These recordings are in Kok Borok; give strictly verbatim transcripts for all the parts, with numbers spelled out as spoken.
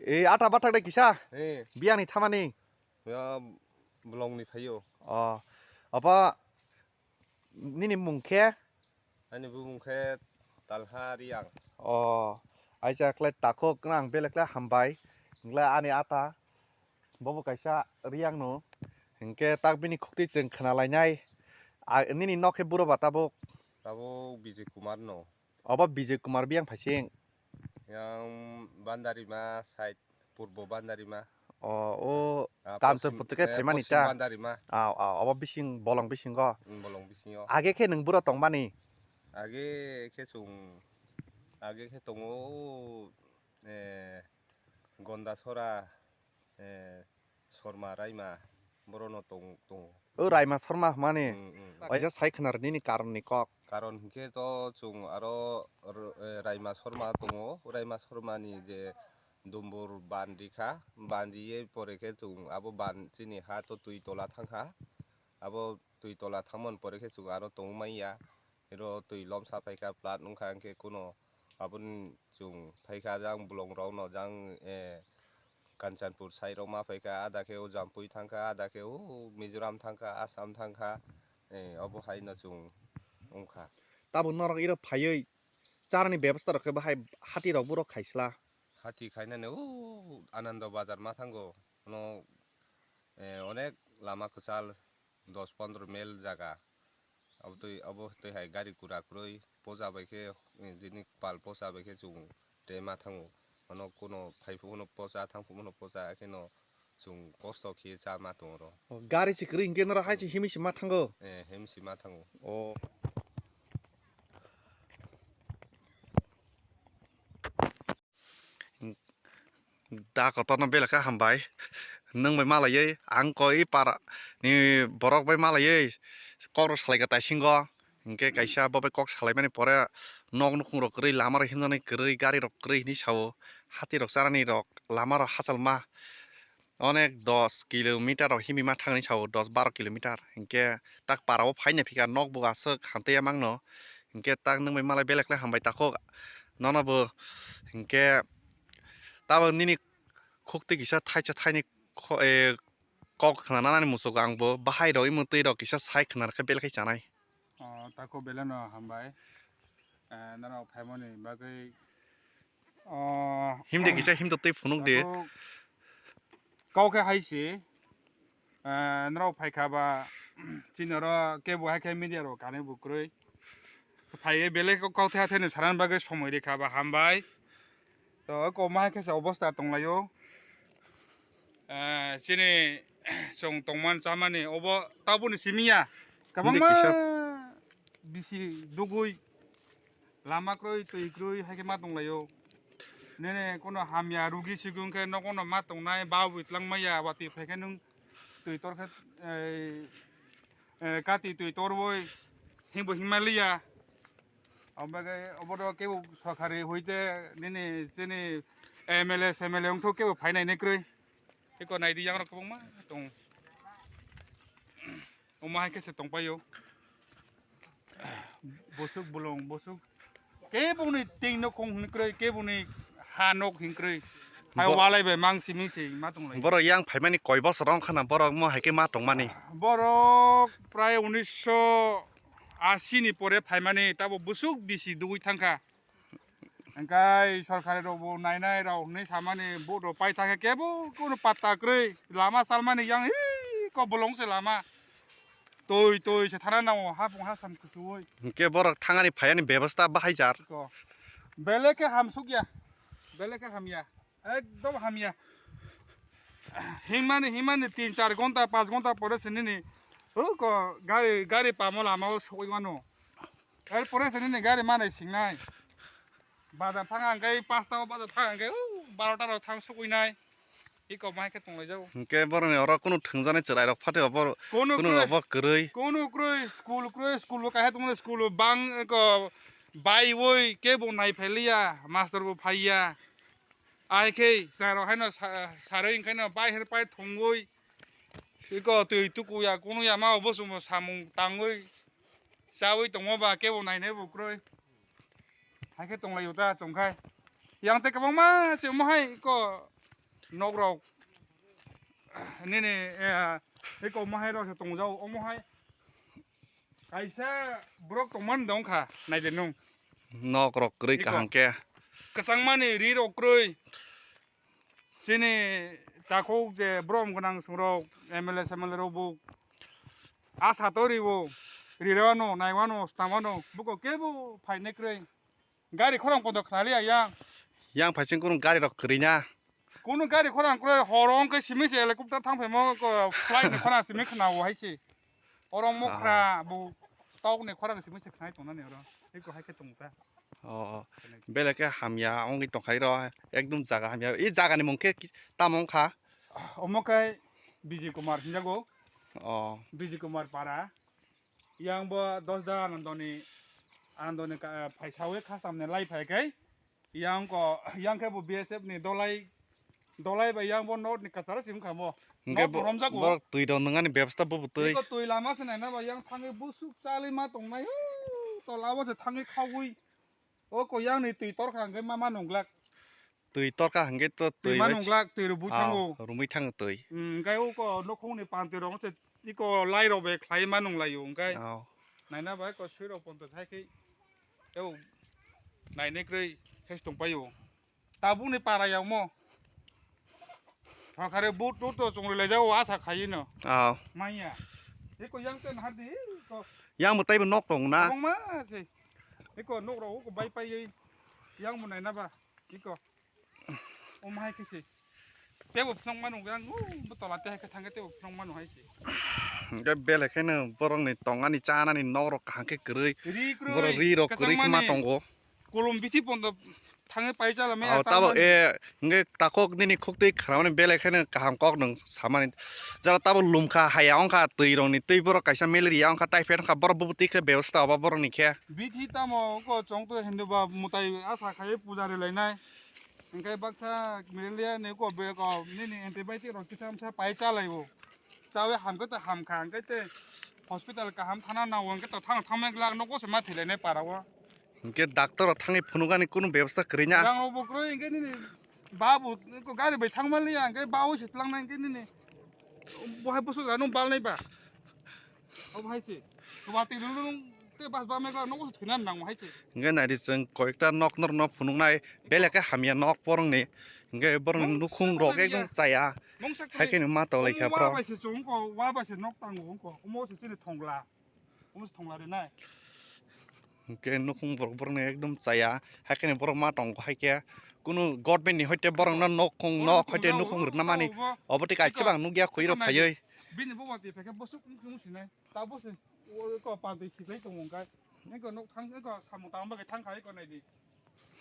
E ata bathak de kisa. Eh, biyang ni thamani. Ya, bolong ni phaio. Oh, apa nini mung khe? Ani bumung khe Talha Riang. Oh, aisa khlai takhuk nang belek khlai hambai. Hingkhlai ani ata bobo kaisa Riang no. Hingkhe tak bini khukti chwng khna lainai. A, nini nok khe buro ba tabuk? Tabuk Bijay Kumar no. Obo Bijay Kumar biyang phaising. Yang Bandarima side, Purbo Bandarima. O, o, ah, Kanchor pochim, pochike eh, phaimani pochim ta? Bandarima. Aw, aw, obo bising, bolong bisingo. Mm, bolong bisingo. Age khe nwng buro tongmani? Age khe chwng, age khe tongo, eh, Gondasora, eh, Sorma Raima, borono tong-, tongo. O Raima Sorma hwnmani? Mm, mm. Waisa sai khwnar nini karon ni kok. Karon hinkhe to chwng aro r-, eh, Raima Sorma tongo. Raima Sorma ni je dumbur ban rikha, ban riye pore khe chwng abo ban chini ha to twi tola thangkha. Abo twi tola thangmani pore khe chwng aro tongmanya. Iro twi lom sa phaikha, plat wngkha, hwnkhe kuno aboni chwng phaikha, jang bolong rokno jang, eh, Kanchanpur side rok ma phaikha, ada khe o Jampui thangkha, ada khe o Mizoram thangkha, Assam thangkha, eh, obo hai no chwng wngkha. Tabuk norok iro phaiwi charani bebostha rok khe bahai hati rok borok khaisla. Hati khainani o Anando Bazar ma thango, no, eh, onek lama kwchal dos pondro mil jaga. Abo twi, abo twi hai gari gura kwrwi poja bai khe, eh, jini pal poja bai khe chwng tei ma thango. Ano kuno phai phuru no poja, thang phuru no poja, haikhe no chwng kosto khe cha ma tongo oro. O, gari se kwrwi hinkhe norok hai se himwi se ma thango? Eh, himwi se ma thango. O. Da kotorno belai khe hambai. Nwng bai malaiwi, ang koi para ni borok bai malaiwi kok rok salai kha taisingo. Hinkhe kaisa bo bai kok salaimani pore nok nukhung rok kwrwi, lama rok himnani kwrwi, gari rok kwrwi hinwi sao. Hati rok charani rok, lama rok hachal ma. Onek dos kilometer rok himwi ma thangni sao, dos baro kilometer. Hinkhe tak para o phaina phika nok bo aswk hamtaiya mangno. Hinkhe tak nwng bai malai belai khlai hambai takhuk nono bo. Hinkhe tabuk nini khukti kisa thaisa thaini kho-, eh, kok khna nanani muchuk ang bo bahai rok imwtwi rok kisa sai khna rwkhe belai khe chanai. O, tako beleno hambai, eh, norok phaimani bagwi, o, himde kisa himde twi phunuk de. Tako kau khe hai se, eh, norok phaikha ba, chini oro kebo hai khe media rok kanwi bo kwrwi. Phaiwi belai kok kau the athaino sanani bagwi somoi rikha ba hambai. To, kok ma hai khe se obostha tonglaio. Eh, chini chwng tongmani chamani obo tabukni simi ya. Kwbangma bisi dugwi lama kwrwi, twi kwrwi hai khe ma tonglaio. Nini kono hamya rugi sigwi wngkhe nogo no ma tongnai, ba bwi twlangmaya, watwi phai khe nwng twi tor khe, eh, eh, kati twi torwi himbo himma liya. Omo bagwi obodo kebo sorkari hoite nini chini M L A, S M L A wngthok kebo phainai nai kwrwi. Eko naidi yangrok kwbangma tong. Omo hai khe se tongpaio. Bosuk bolong, bosuk. Keboni ting nok kong hin kwrwi, keboni ha nok hin kwrwi. Hai bo-, walai bai mang simi se ma tonglai. Borok yang phaimani koi bosor wng khana borok mo hai khe ma tongmani. Borok prai unisho ashi ni pore phaimani, tabo bosuk bisi dugwi thangkha. Hingkai sorkari rok bo nainai rok hinwi samani, vote rok pai thangkhe kebo kono patta kwrwi, lama salmani yang hi ko bolong se lama. Twi twi se thana nango, hapung hasam kusuwi. Hingke borok thangani phayani bebostha bahai jar. Ko. Belek khe hamsuk ya. Belek khe hamya. Ekdom hamya. Himani, himani tin char ghonta, panch ghonta pore se nini. Huko gari, gari pamo lama o sogwi mano. Er pore se nini gari manai singnai. Bazar thang ang kai, panch ta o bazar thang ang kai, o, barota rok thang sogwi nai. Iko mai khe tonglaijao. Hingke boroni oro kunu thwngjaknai chwrairok phatwi bo, kunu kunu kwrwi. Obo kwrwi. Kunu kwrwi, school kwrwi, school bo kaisa tongmani, school bo bang, eko baiwi kebo naiphai liya, master bo phaiya. Ai khe chwrairok haino sa-, sarwi wngkhaino bai her pai thongwi. Eko twi tukuya, kunuya ma bo chwngbo samung tangwi chawi tongma ba kebo nainai bo kwrwi. Hai khe tonglaio ta chwng khai. Yang tei kwbangma se omo hai ko nok rok nini, eh, eko mohai rok se tongjao, omo hai kaisa borok tongmani dong kha, nai de nung. Nok rok kwrwi eko kaham khe. Kwchangmani ri rok kwrwi. Chini takhuk je borom gwnang songrok, M L A, S M L A rok bo asa to ribo, rirano, naiwano, stamano, buko kebo phainai kwrwi. Gari khorang pondo khnaliya yang. Yang phaising kunu gari rok kwrwi na. Kunu gari khorang kwrwi, horo wngkhe simi se helicopter thang phaimo, ko flight ni khorang simi khna o hai se. Oro mokra bo tok ni khorang simi se khnai tongnani oro. Eko hai khe tong ta. Oh, belai khe hamya wngwi tongkha iro, ekdum jaga hamya. I jaga ni mung khe ki-, tamo wngkha? Omo khe Bijay Kumar hinjago. Oh. Bijay Kumar para. Yang bo Dosda Anandoni, Anandoni ka-, phai sawi khastam ni lai phai khe. Yang ko, yang khe bo B S F ni dolai, dolai bai yang bo north ni kachara si wngkha mo. Hingke north bo, romjak bo. Borok twi rok nungani bebasta bo bo twi. Eko twi lama se naina ba yang thangwi busuk chalwi ma tongnai. Tola bo se thangwi khawui. O ko yang ni twi torkha hingke ma ma nunglak. Twi torkha hingke to twi twi ma bai nunglak, twi rubui thango. Rumui thango twi. Hmm, hingke o ko nokhong ni panti rok se iko lai rok bai khlai ma nunglaio hingke. Oh. Naina bai ko sui rok ponto thai khe. Eo nainai kwrwi khe se tongpaio. Tabukni para yangmo. Thokare but tut to chwng rwlaijao asa khaino. Oh. Manya. Eko yang ten hardi ko. Yang bo taibo nok tong na. Kwbangma se. Eko nok rok ko bai pai yang bo naina ba. Eko. Om hai khe se. Tebo phwnang manu yang bo tola te hai khe thangke tebo phwnang manu hai se. Hingke belai kheno borokni tongani chanani nok rok kaham khe kwrwi. Ri kwrwi. Borok ri rok kwrwi kwchangmani. Khma tongo. Kolom bithi pondo thangwi pai chala maya. Oh, tabo e, hingke takhuk nini khuktwi khramani belai kheno kaham kok nwng samani. Jara tabo lumkha haya wngkha twi rokni twi borok kaisa malaria wngkha typhoid wngkha borok bubuti khe bebasta obo borokni khe. Bithi tamo ko chongtwi hindu ba mutai asa khai puja rwlainai. Hingke baksa malaria ni ko be ko nini antibiotic rok kisa msa pai chalaibo. Chawi hamkhe to hamkha hingke te hospital kaham thana nao hingke to thang thangma glak nogo se ma thwilainai para o. Hingke doctor rok thangwi phunukani kunu bebasta kwrwi na. Rang rok bo kwrwi hingke nini babu ko gari bai thangmani ya hingke babu se tlangnai hingke nini bo hai bwswk ano balnai ba. Obo hai se. Watwi rwrwrwng tei bas ba mekla nogo se thwina nang hai se. Hingke naidi chwng koyekta nok norok no phunuknai belai khe hamya nok borokni. Hingke borokni nukhung rok ekdom chaya. Hai khe ma tolai kha borok. Wa bai se chwng ko, wa bai se nok tango ko. Omo se chini thongla. Omo se thongla rinai. Hingke nukhung borok borokni ekdom chaya. Hai khe borok ma tongo hai khe. Kunu government ni hoite borokno nok khung nok hoite nukhung rwna mani. Obo tei kaisa bang nukya khoi rok phaiwi. Bini bo watwi phaikhe bosuk wng sinai. Ta bo se o ko pantwi khiklai tongo hwnkhai. Eko nok thang eko samung tangma bagwi thangkha eko naidi.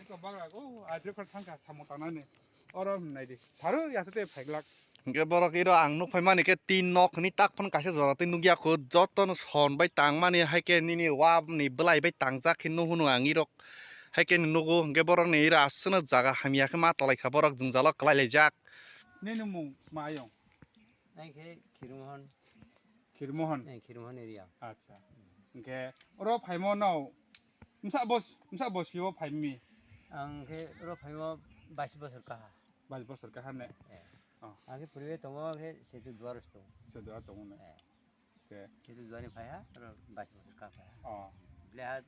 Eko bagra o aidrok khe thangkha samung tangnani. Oro naidi. Saru yasa tei phaiglak. Hingke borok iro ang nukphaimani khe tin nok hwnwi tak phano kaisa jora tei nukya kho. Jotono son bai tangmani hai khe nini wani bwlai bai tangjak khe nuhunu ang irok. Hai khe nugo hingke borokni iro aswkno jaga hamya khe ma tolaikha borok jwngjalo kwlailaijak. Nini mung mayung? Ang khe Khirmohon. Khirmohon? Eh, Khirmohon area. Acha. Hingke oro phaimo no msa bos, msa bosio phaimi? Ang khe oro phaimo bais bosor kaha. Bais bosor kaha ne? Eh. Oh. Ang khe puribe tongo khe setu duar tongo. Setu duar tongo ne? Eh. Hingke. Setu duar ni phaiha, oro bais bosor kaha phaiha. Oh. Bleha,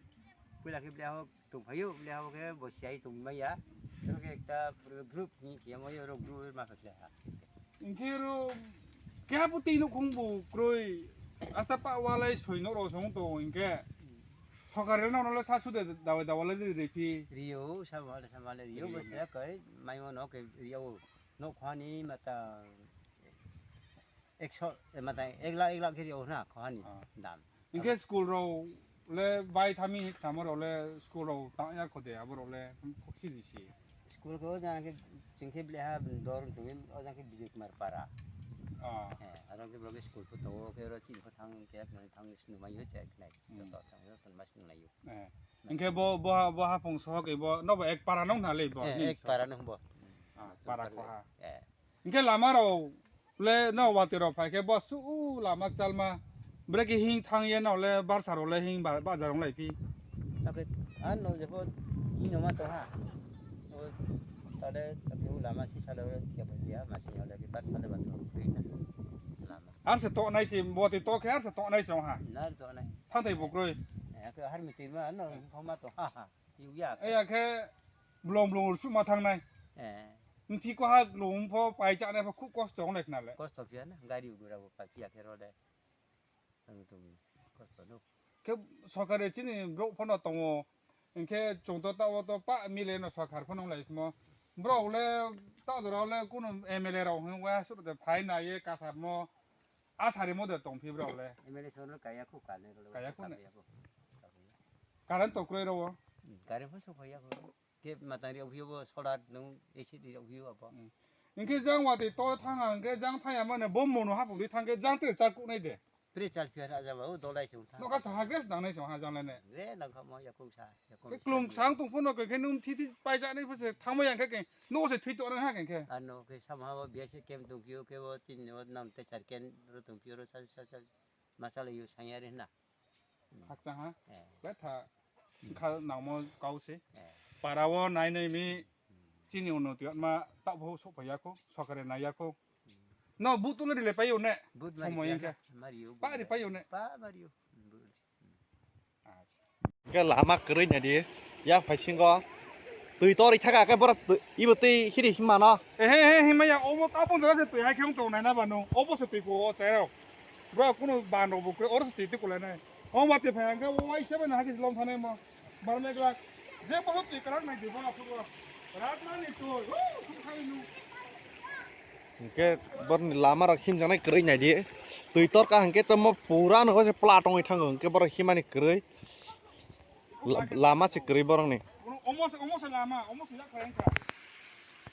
puila khe bleha tongphaio, bole abo khe bo siyai tongmaya. Abo khe ekta pura group ni kiyamo yo, oro group ma khe khlaiha. Hingke oro keha bo twi nukhung bo kwrwi. Asta pa walai soi nok rok song tongo hingke. Sokari no nole sa sude dawai dawai le de phi. Rio, sa wale sa wale rio. Rio bo na. Se kai mai mo no ke rio. No khani mata ekso, eh, mata ek lakh, ek lakh khe rio na khani. Ah. Dam. Hingke school rok le bai thami khnamo rok le school rok tang ya khode abo rok le khok si di si. School ko jang khe chwng khe bleha dor tongwi o jang khe Bijay Kumar para. Ah. Eh, aro khe borok school pho tongo khe oro chini pho thang khe nang thang sini mai yo chek nai. Hmm. Joto thang yo ton mas nang lai yo. Eh. Hingke bo, bo ha, bo ha phung sohok bo no bo ek para nong na le bo. Eh, ek para nong bo. Ah, para ko ha. Eh. Hingke lama rok le no watwi rok phai khe bo su lama chalma bre khe hing thang ye no le barsa rok le hing ba-, bajar rok lai phi. Ake an no je bo hing no ma to ha. O tale ake u Lama sisa le kebo dia, masi ole ki bar sale ba to kri na. Lama. Ar se to nai se, bo te to khe ar se to nai se ha. Nar to nai. Thantai bo kroi. Eh, ko har mi tirma no, homa to, ha, ha. Yu ya. Eh, ya khe blong blong ur suma thangnai. Eh. Nthi ko ha lung pho pai cha nai pho khub kosto ong nai khna le. Kosto phiya na, gari gura bo pai phiya khe rode. Ang tung kosto no. Khe sokare chini bro phono tongo. Hinkhe chwng to tao to pa mile no sokar phono lai mo. Bro le ta dora le kuno M L A rok hin wa su de phai na ye kasar mo. Asari mo de tong phi bro le. M L A sono kaya khu kane ro. Kaya khu ne. Current to kroi ro. Current pho sok phai ya khu. Ke matang ri phiyo bo solar nung A C di ri phiyo abo. Hinkhe jang wati to thang ang khe jang thaya mane bom mono hapung di thang khe jang te char kuk nai de. Pre chal phiya ra jaba o dolai se utha. Noka sa hagres nang nai se ha jang lai ne. Re nang kha mo yakung sa, yakung Ke sa. Klung sang tung phone ke khe num thi thi pai ja nai pho se thang mo yang khe ke no se thui to nang ha ke khe. Ano ke sama bo biya se kem tung phiyo ke bo chin no nam te char ken ro tung phiyo ro sa sa sa. Masala yu sanya re na. Khakchang ha. Eh. Betha khal nangmo kau se. Eh. Para o nai nai mi chini uno tiyatma ta bo sok phai ya kho, sokare nai ya kho. No but tule rile pai o ne. But mari Somoy ya, hingke. Mari o. Pa ri pai o ne. Pa mari o. But. Hingke lama kwrwi nai di. Ya phai singo. Twi tori thaka ke bor ibo twi hiri hima no. Ehe he hima ya obo ta pon jaga se twi hai khe tong nai na ba no. Obo se twi ko o tero. Bro kuno ban rok bo kre oro se twi twi kulai nai. O ma te phai hingke o ai se ba na hake lom thanai mo. Bar me glak. Je bo twi karak nai di bo na phugo. Rat ma ni to. Hu khai nu. Hingke borni lama rok himjaknai kwrwi nai di. Twi torka hingke tamo pura no se pla tongwi thango hingke borok himani kwrwi. La-, lama se kwrwi borokni. Omo se, omo se lama, omo se yak phai wngkha.